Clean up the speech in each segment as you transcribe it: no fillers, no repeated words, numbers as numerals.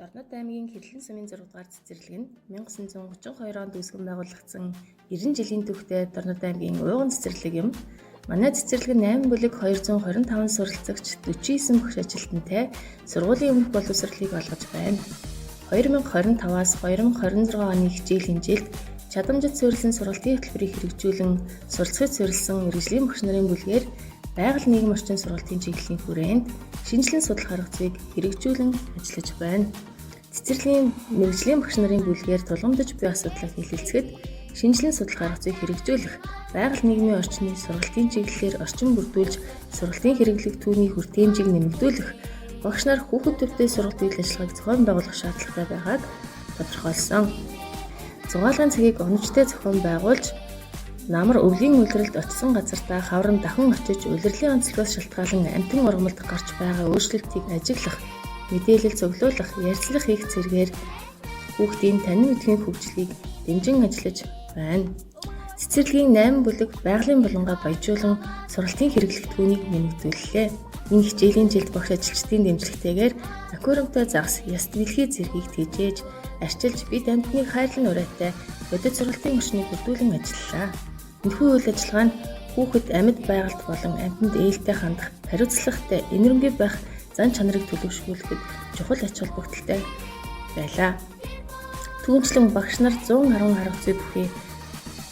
Дорнод аймгийн Хэрлэн сумын 6 дугаар цэцэрлэг нь 1932 онд үүсгэн байгуулагдсан 90 жилийн түүхтэй Дорнод аймгийн ууган цэцэрлэг юм. Манай цэцэрлэг нь 8 бүлэг 225 суралцагч 49 багш ажилтнтай сургуулийн өмнөх боловсролыг олгож байна. 2025-аас 2026 оны хичээлийн жилд чадамжид суурилсан сургалтын хөтөлбөрийг хэрэгжүүлэн суралцахад суурилсан мэргэжлийн багш нарын бүлгээр байгаль нийгэм орчин сургалтын чиглэлийн хүрээнд шинжлэн судлах арга зүйг хэрэгжүүлэн ажиллаж байна. Цэцэрлэгийн мэргэжлийн багш нарын бүлгээр тулгамдж буй асуудлаа хэлэлцэхэд шинжлэн судлах арга зүйг хэрэгжүүлэх, байгаль нийгмийн орчны сургалтын чиглэлээр орчин бүрдүүлж сургалтын хэрэглэх түүний хүртээмжийг нэмэгдүүлэх, багш нар хүүхэд төвтэй сургалт үйл ажиллагааг зохион байгуулах шаардлагатай байгааг тодорхойлсон. Зугаалгын цагийг оновчтой зохион байгуулж намар өвлийн улиралд очсон газартаа хавар нь дахин очиж улирлын онцлогоос шалтгаалan амьтан ургамалд гарч байгаа өөрчлөлтийг ажиглах, мэдээлэл цуглуулах, ярилцлага хийх зэргээр хүүхдийн танин мэдэхийн хөгжлийг дэмжин ажиллаж байна. Цэцэрлэгийн 8 бүлэг байгалийн булангаа баяжуулан сургалтын хэрэглэгдэхүүнийг нэмэгдүүллээ. Энэ хичээлийн жилд багш ажилчдын дэмжлэгтэйгээр аквариумтай загас, яст бэлхий зэргийг тэжээж, арчилж бид амьтныг хайрлан урайтай бодит сургалтын орчныг бүрдүүлэн ажиллалаа. Энэхүү үйл ажиллагаа нь хүүхэд амьд байгальд болон амьтанд ээлтэй хандах, хариуцлагатай, энэрэнгүй байх зан чанарыг төлөвшүүлэхэд чухал ач холбогдолтой байлаа. Түүнчлэн багш нар 110 арга зүй бүхий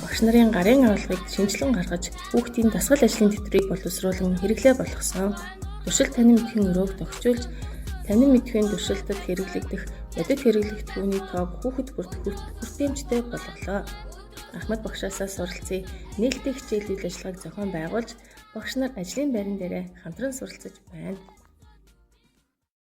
багш нарын гарын авалгыг шинжилэн гаргаж хүүхдийн дасгал ажлын тэтгэврийг боловсруулан хэрэглээ болгосон. Туршил танин мэдэхийн өрөөг тохижуулж танин мэдэхийн туршилтад хэрэглэгдэх бодит хэрэглэгдэхүүний тоог хүүхэд бүрт хүртээмжтэй болголоо. Ахмад багшаасаа суралцъя. Нээлттэй хичээл үйл ажиллагааг зохион байгуулж багш нар ажлын байран дээрээ хамтран суралцаж байна.